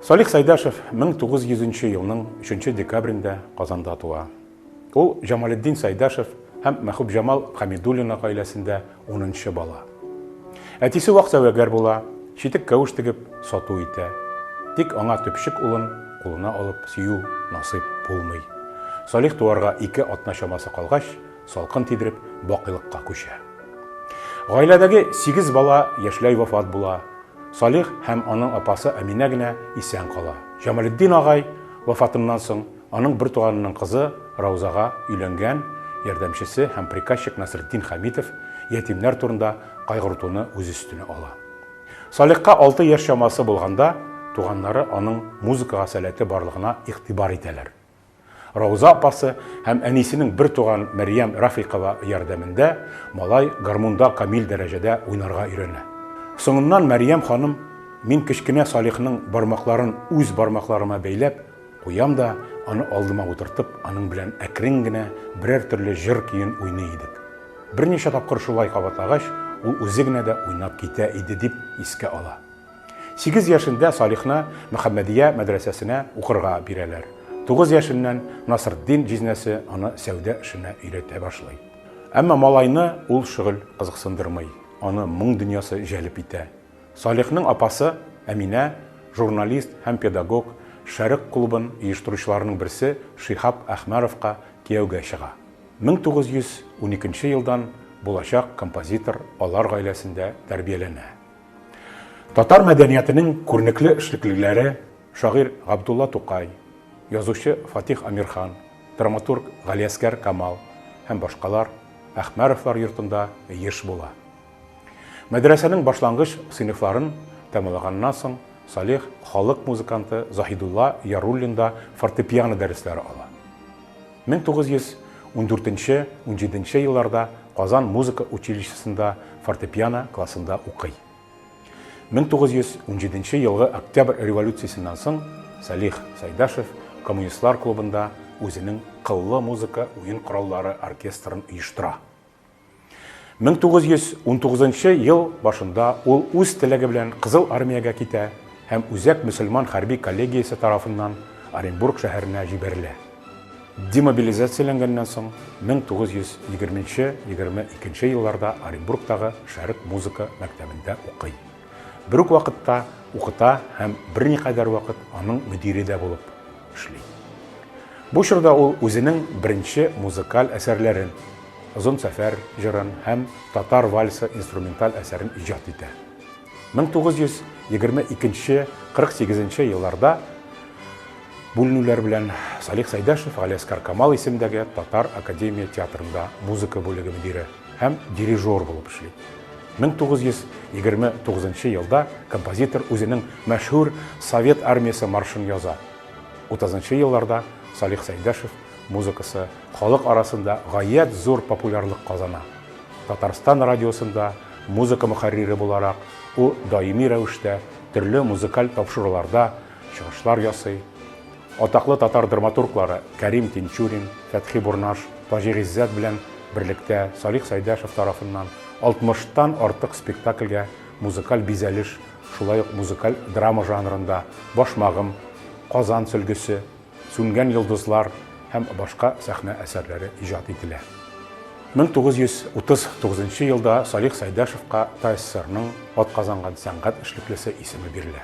Салих Сәйдәшев 1900 нче елның 3 декабрендә Казанда туа. Ул Җамалетдин Сәйдәшев һәм Мәхүбҗамал Хәмидуллина гаиләсендә унынчы бала. Әтисе вак сәүдәгәр була, читек-кәвеш тегеп сату итә. Тик аңа төпчек улын кулына алып сөю насыйп булмый. Салих туарга ике атна чамасы калгач, салкын тидереп, бакыйлыкка күчә. Гаиләдәге сигез бала яшьләй вафат була. Салих һәм аның апасы Әминә генә исән кала. Җамалетдин агай вафатыннан соң аның бертуганының кызы Раузага өйләнгән ярдәмчесе һәм приказчик Насретдин Хәмитов ятимнәр турында кайгыртуны үз өстенә ала. Салихка алты яшь чамасы булганда туганнары аның музыкага сәләте барлыгына игътибар итәләр. Рауза апасы һәм әнисенең бертуган Мәрьям Рафыйкова ярдәмендә малай гармунда камил дәрәҗәдә уйнарга өйрәнә. Соңыннан Мәрьям ханым, Мин кечкенә Салихның бармакларын үз бармакларыма бәйләп куям да, аны алдыма утыртып, аның белән әкрен генә берәр төрле җыр көен уйный идек. Берничә тапкыр шулай кабатлагач, ул үзе генә дә уйнап китә иде, дип искә ала. Сигез яшендә Салихны Мөхәммәдия мәдрәсәсенә укырга бирәләр. Тугыз яшеннән Насретдин җизнәсе аны сәүдә эшенә өйрәтә башлый. Әмма малайны ул шөгыль кызыксындырмый, аны моң дөньясы җәлеп итә. Салихның апасы Әминә, журналист һәм педагог, Шәрык клубын оештыручыларның берсе Шиһап Әхмәровка кияүгә чыга. 1912 елдан булачак композитор алар гаиләсендә тәрбияләнә. Татар мәдәниятенең күренекле эшлеклеләре шагыйрь Габдулла Тукай, язучы Фатих Әмирхан, драматург Галиәсгар Камал һәм башкалар Әхмәровлар йортында еш була. Мәдрәсәнең башлангыч сыйныфларын тәмамлаганнан соң Салих халык музыканты Заһидулла Яруллинда фортепиано дәресләре ала. 1914-17 елларда Казан музыка училищесында фортепиано классында укый. 1917 елгы Октябрь революциясеннән соң Салих Сайдашев Коммунистлар клубында үзенең кыллы музыка уен кораллары оркестрын оештыра. 1919 ел башында ул үз теләге белән Кызыл Армиягә китә һәм Үзәк мөселман хәрби коллегиясе тарафыннан Оренбург шәһәренә җибәрелә. Демобилизацияләнгәннән соң 1920-22 елларда Оренбургтагы Шәрык музыка мәктәбендә укый. Бер үк вакытта укыта һәм берникадәр вакыт аның мөдире дә булып эшли. Бу чорда ул үзенең беренче музыкаль әсәрләрен, Озын сәфәр җырын һәм Татар вальсы инструменталь әсәрен иҗат итә. 1922-48 елларда бүленүләр белән Салих Сәйдәшев Галиәсгар Камал исемендәге Татар академия театрында музыка бүлеге мөдире һәм дирижер булып эшли. 1929 елда композитор үзенең мәшһүр Совет армиясе маршын яза. 30 елларда Салих Сәйдәшев музыкасы халык арасында гаять зур популярлык казана. Татарстан радиосында музыка мөхәррире буларак, ул даими рәвештә төрле музыкаль тапшыруларда чыгышлар ясый. Атаклы татар драматурглары Кәрим Тинчурин, Фәтхи Бурнаш, Таҗи Гыйззәт белән берлектә Салих Сәйдәшев тарафыннан алтмыштан артык спектакльгә музыкаль бизәлеш, шулай ук музыкаль драма жанрында Башмагым, Казан сөлгесе, Сүнгән йолдызлар һәм башка сәхнә әсәрләре иҗат ителә. 1939 елда Салих Сәйдәшевка ТАССРның атказанган сәнгать эшлеклесе исеме бирелә.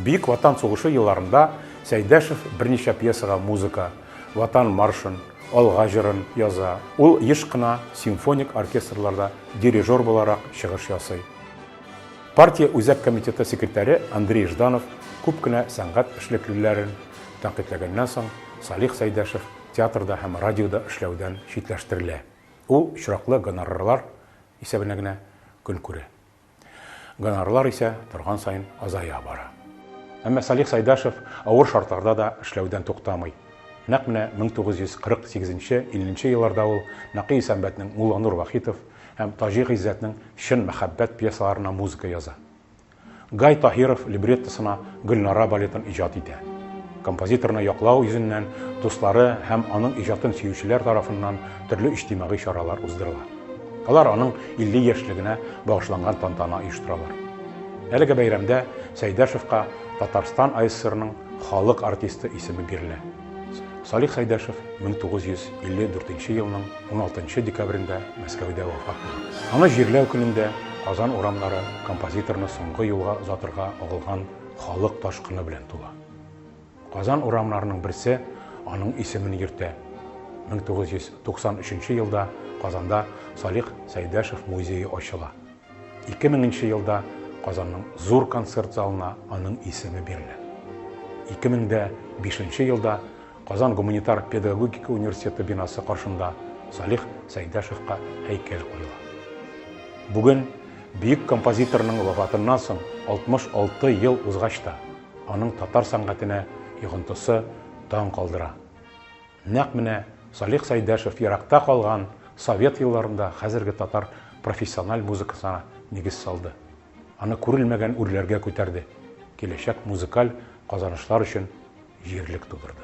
Бөек Ватан сугышы елларында Сәйдәшев берничә пьесага музыка, Ватан маршын, Алга җырын яза. Ул еш кына симфоник оркестрларда дирижер буларак чыгыш ясый. Партия Үзәк комитеты секретаре Андрей Жданов күп кенә сәнгать эшлеклеләрен тәнкыйтьләгәннән соң, Салих Сәйдәшев театрда һәм радиода эшләүдән читләштерелә. Ул очраклы гонорарлар исәбенә генә көн күрә. Гонорарлар исә торган саен азая бара. Әмма Салих Сәйдәшев авыр шартларда да эшләүдән туктамый. Нәкъ менә 1948-50 елларда ул Нәкый Исәнбәтнең Мулланур Вахитов һәм Таҗи Гыйззәтнең Чын мәхәббәт пьесаларына музыка яза. Гай Таһиров либреттосына Гөлнара балетын иҗат итә. Композиторны яклау йөзеннән дуслары һәм аның иҗатын сөючеләр тарафыннан төрле иҗтимагый чаралар уздырыла. Алар аның 50 яшьлегенә багышланган тантана оештыралар. Әлеге бәйрәмдә Сәйдәшевка Татарстан АССРның халык артисты исеме бирелә. Салих Сәйдәшев 1954 елның 16 декабрендә Мәскәүдә вафат була. Аны җирләү көнендә Казан урамнары композиторны соңгы юлга озатырга агылган халык ташкыны белән тула. Казан урамнарының берсе аның исемен йөртә. 1993 елда Казанда Салих Сәйдәшев музее ачыла. 2000 нче елда Казанның зур концерт залына аның исеме бирелә. 2005 елда Казан гуманитар педагогика университеты бинасы каршында Салих Сәйдәшевка һәйкәл куела. Бүген бөек композиторның вафатыннан соң 66 ел узгач та, Аның татар сәнгатенә йогынтысы таң калдыра. Нәкъ менә Салих Сәйдәшев еракта калган совет елларында хәзерге татар профессиональ музыкасына нигез салды. Аны күрелмәгән үрләргә күтәрде, киләчәк музыкаль казанышлар өчен җирлек тудырды.